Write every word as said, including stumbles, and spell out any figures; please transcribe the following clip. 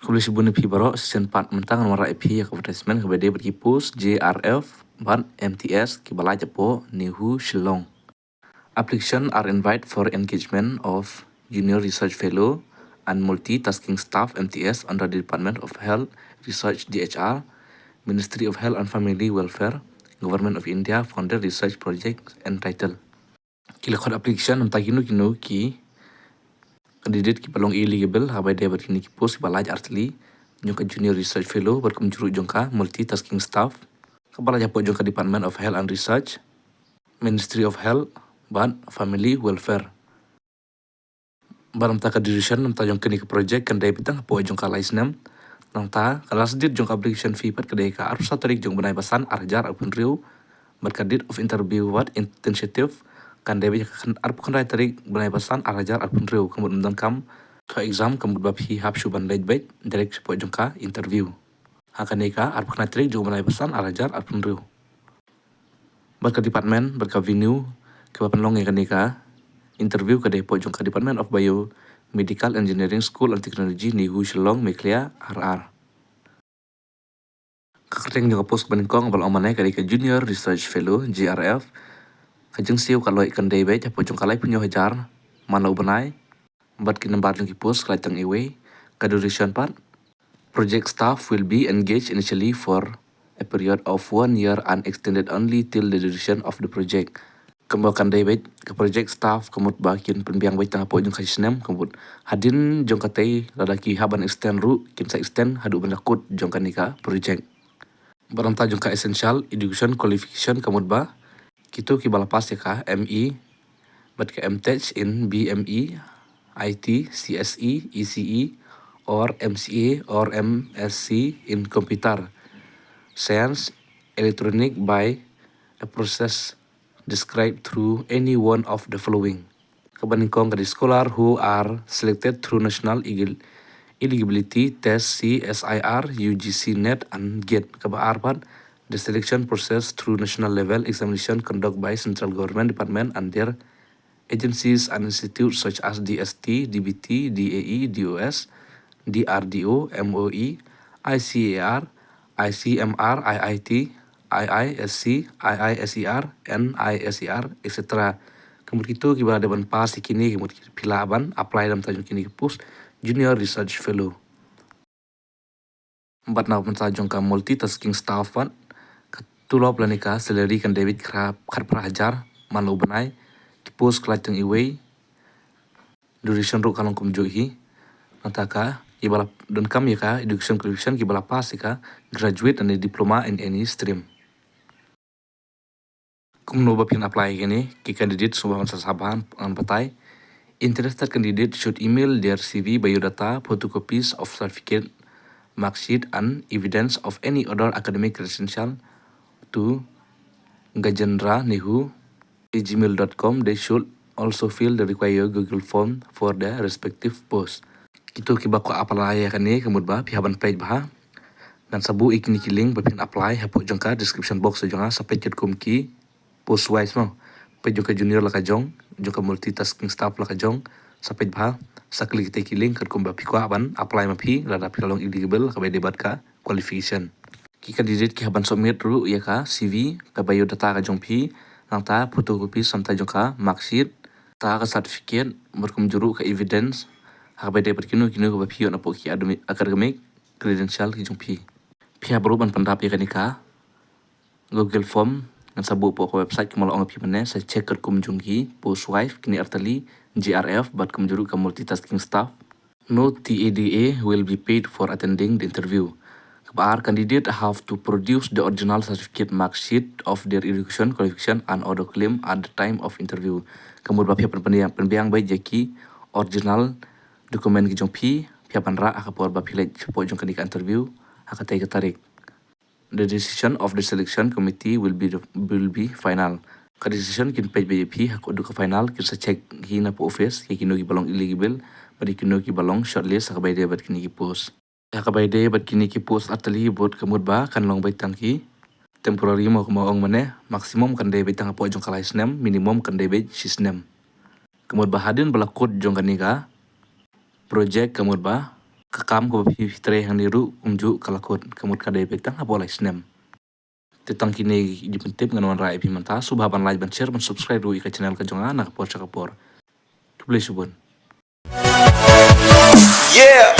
Khublei shibun ïa phi baroh, shisien pat mynta ngan wanrah ïa phi ïa ka advertisement kaba dei bad ki post J R F bad M T S kiba la jia hapoh NEHU Shillong. Application are invite for engagement of Junior Research Fellow and Multitasking Staff M T S under the Department of Health Research D H R, Ministry of Health and Family Welfare, Government of India funded research project entitled. Ki la khot application namta kino kino ki candidate kiba long eligible ha kaba ïadei bad kine ki post kiba la jia artylli jong ka Junior Research Fellow bad kumjuh ruh jong ka Multitasking Staff kaba la jia hapoh jong ka Department of Health and Research, Ministry of Health bad Family Welfare. Bad namta ka duration namta jong kane ka project kan dei beit tang hapoh jong ka lai snem. Nangta ka last date jong ka application fee pat ka dei ka arphew saw tarik jong u bnai ba san ar hajar arphew hynriew. Bad ka date of interview bad tentative kan dei beit ka khan-, arphew khyndai tarik bnai ba san ar hajar arphew hynriew. Ka mut ym donkam thoh exam, ka mut ba phi hap shuh ban leit beit direct shapoh jong ka interview ha kane ka arphew khyndai tarik jong u bnai ba san ar hajar arphew hynriew. Bad ka department bad ka venue kaba pynlong ïa kane ka interview ka dei hapoh jong ka Department of Biomedical Engineering, School and Technology, NEHU Shillong, Meghalaya, R R. Ka kyrteng jong ka post kaba nyngkong ba la ong mynne ka dei ka Junior Research Fellow, J R F. Ka jingsiew ka loi kan dei beit hapoh jong ka laiphew hynñiew hajar man la u bnai. Bad ki nambar jong ki post ka la tang iwei. Ka duration pat, project staff will be engaged initially for a period of one year and extended only till the duration of the project. Kumba kan dei beit ka project staff ka mut ba kin pynbiang beit tang hapoh jong ka shi snem, ka mut hadien jong katei lada ki hap ban extend ruh kin sa extend haduh ban da kut jong kane ka project. Bad namta jong ka essential education qualification ka mut ba kito kiba la pass ïa ka M E bad ka M Tech in B M E, I T, C S E, E C E, or M C A or M S C in computer science, electronic by a process described through any one of the following. Kaba nyngkong ka dei scholar who are selected through national egi-, eligibility test, C S I R, U G C NET and gate. Kaba ar pat, the selection process through national level examination conduct by central government department and their agencies and institutes such as D S T, D B T, D A E, D O S, D R D O, M O E, I C A R, I C M R, I I T, I I S C, I I S E R, N I S E R, et cetera. Ka mut kito kiba la dep ban pass ïa kine, ka mut phi lah ban apply namta jong kine ki post Junior Research Fellow. Bad namta jong ka multitasking staff pat, ka tulop lane ka salary kan dei beit khat phra hajar man la u bnai. Ki post ka la tang iwei. Duration ruh ka long kumjuh hi. Nangta ka, kiba la donkam ïa ka education qualification, kiba la pass ïa ka graduate lane diploma in any stream. Kumno ba phin apply ïa kine, ki candidate sngewbha ban sa sngewbha ngan batai. Interested candidate should email their C V, biodata, photocopies of certificate, mark sheet and evidence of any other academic credential to Gajendra Nehu at gmail dot com. They should also fill the required Google form for their respective post. Kito kiba kwah apply ïa kane ka mut ba phi hap ban peit bha. Ngan sa buh ïa kine ki link ba phin apply hapoh jong ka description box jong nga, sa peit katkum ki post wise mo. Peit jong ka junior la ka jong, jong ka multitasking staff la ka jong, sa peit bha, sa click ïa ki link katkum ba phi kwah ban apply ma phi, lada phi la long eligible kaba dei bad ka qualification. Ki candidate ki hap ban submit ruh ïa ka C V, ka biodata ka jong phi, nangta photocopy samta jong ka mark sheet, ta ka certificate, bad kumjuh ruh ka evidence ha kaba dei bad kino kino kaba phi ïoh napoh ki admi-, academic credential ki jong phi. Phi hap ruh ban pyndap ïa kane ka Google form, ngan sa buh hapoh ka website kumba la ong ïa phi mynne, sa check katkum jong ki post wise, kine artylli, J R F bad kumjuh ruh ka multitasking staff. No T A D A will be paid for attending the interview. Kaba ar, candidate have to produce the original certificate, mark sheet of their education qualification and other claim at the time of interview. Ka mut ba phi hap ban pynbiang, pynbiang beit ïa ki original document ki jong phi, phi hap ban rah ha ka por ba phi leit shapoh jong kane ka interview ha katei ka tarik. The decision of the selection committee will be the, will be final. Ka decision kin peit beit ïa phi haduh ka final, kin sa check hi napoh office ïa kino kiba long eligible bad ïa kino kiba long shortlist ha kaba dei bad kine ki post. Ha kaba dei bad kine ki post artylli bad ka mut ba kan long beit tang ki temporary mo, kumba ong mynne, maximum kan dei beit tang hapoh jong ka lai snem, minimum kan dei beit shi snem. Ka mut ba hadien ba la kut jong kane ka project, ka mut ba ka kam kaba phi trei hangne ruh kumjuh ka la kut, ka mut ka dei beit tang hapoh lai snem. Te tang kine ki jingpyntip ngan wanrah ïa phi mynta. Sngewbha ban like, ban share, ban subscribe ruh ïa ka channel ka jong nga na ka por sha ka por. Khublei shibun. Yeah,